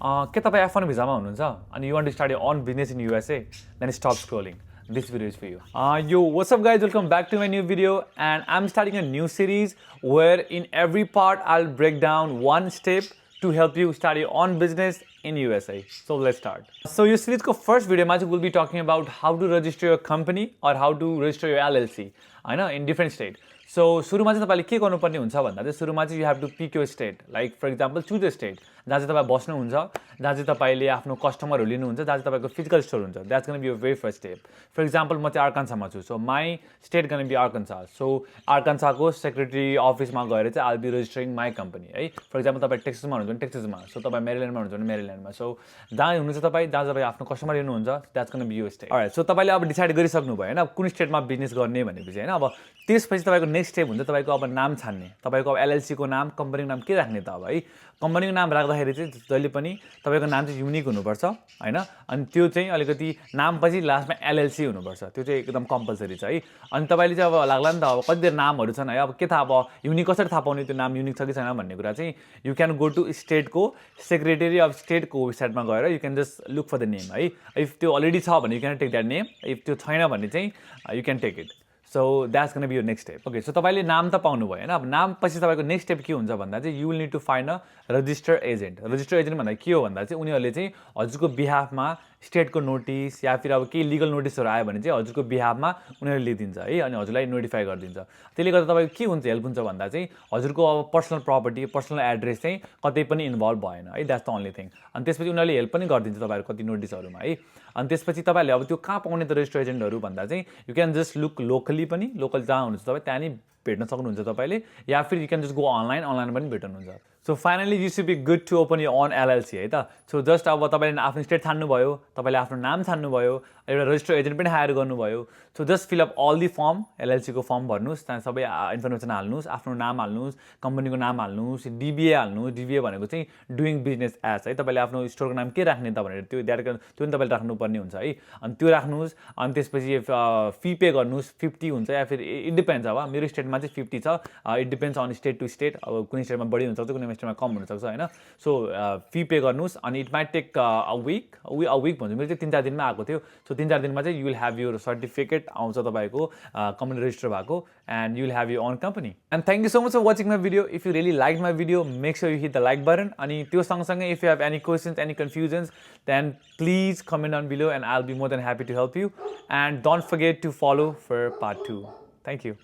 के तपाईँ F1 भिजामा हुनुहुन्छ and you want to start your own business in USA, then stop scrolling. This video is for you. Yo, what's up guys? Welcome back to my new video, and I'm starting a new series where in every part I'll break down one step to help you start your own business in USA. So let's start. So यो सिरिजको first भिडियोमा चाहिँ we'll be talking about how to register your company or how to register your LLC हैन in different state. So सुरुमा चाहिँ तपाईले के गर्नुपर्ने हुन्छ भन्दा चाहिँ सुरुमा चाहिँ you have to pick your state. Like for example choose a state जहाँ चाहिँ तपाईँ बस्नुहुन्छ, जहाँ चाहिँ तपाईले आफ्नो कस्टमरहरू लिनुहुन्छ, जहाँ चाहिँ तपाईको फिजिकल स्टोर हुन्छ. That's going to be your very first step. For example म चाहिँ आर्कान्सामा छु. So my state going to be Arkansas. So आर्कान्साको सेक्रेटरी अफिसमा गएर चाहिँ I'll be registering my company है. For example तपाईँ टेक्सासमा हुनुहुन्छ भने टेक्सासमा. So तपाईँ मेरील्यान्डमा हुनुहुन्छ भने मेरील्यान्डमा. So जहाँ हुनुहुन्छ तपाईँ, जहाँ तपाईँ आफ्नो कस्टमर लिनुहुन्छ, that's going to be your state. Alright. So तपाईले अब डिसाइड गरिसक्नु भयो हैन कुन स्टेटमा बिजनेस गर्ने भनेपछि हैन. अब त्यसपछि तपाईको नेक्स्ट स्टेप हुन्छ तपाईको अब नाम छान्ने. तपाईको अब एलएलसी को नाम, कम्पनीको नाम के राख्ने त अब है. कम्पनीको नाम राख्दाखेरि चाहिँ जहिले पनि तपाईको नाम चाहिँ युनिक हुनुपर्छ हैन. अनि त्यो चाहिँ अलिकति नामपछि लास्टमा एलएलसी हुनुपर्छ. त्यो चाहिँ एकदम कम्पल्सरी छ है. अनि तपाईले चाहिँ अब लाग्ला नि त अब कति धेरै नामहरु छन् है. अब के थाहा अब युनिक कसरी थाहा पाउने त्यो नाम युनिक छ कि छैन भन्ने कुरा चाहिँ यु क्यान गो टु स्टेटको सेक्रेटरी अफ स्टेटको वेबसाइटमा गएर you can just look for the name है. इफ त्यो अलरेडी छ भने you can take that name. If त्यो छैन भने चाहिँ you can take it. So that's going to be your next step. Okay, so तपाईले नाम त पाउनु भयो हैन. अब नाम पछि तपाईको नेक्स्ट स्टेप के हुन्छ भन्दा चाहिँ you will need to find a register agent. Register agent भन्दा के हो भन्दा चाहिँ उनीहरुले चाहिँ हजुरको बिहाफमा स्टेटको नोटिस या फिर अब के लिगल नोटिसहरु आयो भने चाहिँ हजुरको बिहाफमा उनीहरुले लिदिन्छ है अनि हजुरलाई नोटिफाई गरिदिन्छ. त्यसले गर्दा तपाईको के हुन्छ हेल्प हुन्छ भन्दा चाहिँ हजुरको अब पर्सनल प्रपर्टी, पर्सनल एड्रेस चाहिँ कतै पनि इन्भल्भ भएन है. That's the only thing. अनि त्यसपछि उनीहरुले हेल्प पनि गरिदिन्छ तपाईहरु कति नोटिसहरुमा है. अनि त्यसपछि तपाईहरुले अब त्यो कहाँ पाउने त रेजिस्टर एजेन्टहरु भन्दा चाहिँ you can just look locally पनि, लोकल जहाँ हुनुहुन्छ तपाई त्यहाँ नि भेट्न सक्नुहुन्छ तपाईले या फिर you can just go online पनि भेट्नुहुन्छ. So finally you should be good to open your own LLC है त. So just अब तपाईले आफ्नो स्टेट छान्नु भयो, तपाईले आफ्नो नाम छान्नु भयो, एउटा रजिस्टर एजेन्ट पनि हायर गर्नु भयो. So just fill up all the form, LLC को फर्म भर्नुस्, त्यहाँ सबै इन्फर्मेसन हाल्नुस्, आफ्नो नाम हाल्नुस्, कम्पनीको नाम हाल्नुस्, DBA हाल्नुस्. DBA भनेको चाहिँ डुइङ बिजनेस एज है. तपाईले आफ्नो स्टोरको नाम के राख्ने त भनेर त्यो त्यो पनि तपाईले राख्नुपर्ने हुन्छ है. अनि त्यो राख्नुस्. अनि त्यसपछि फी पे गर्नुस्. 50 हुन्छ या फिर इट डिपेन्ड्स. अब मेरो स्टेटमा चाहिँ 50 छ. It depends on state to state. अब कुनै स्टेटमा बढी हुन्छ कुनै स्टेटमा कम हुन सक्छ हैन. सो फी पे गर्नुस् अनि it might take a week भन्छु. मेरो चाहिँ 3-4 दिनमा आएको थियो. सो 3-4 दिनमा चाहिँ you will have your certificate आउँछ तपाईको कम्पनी रेजिस्टर भएको and you will have your own company. And thank you so much for watching my video. If you really liked my video, make sure you hit the like button. अनि त्यो सँगसँगै if you have any questions, any confusions, then please comment down below and I'll be more than happy to help you. And don't forget to follow for part 2. Thank you.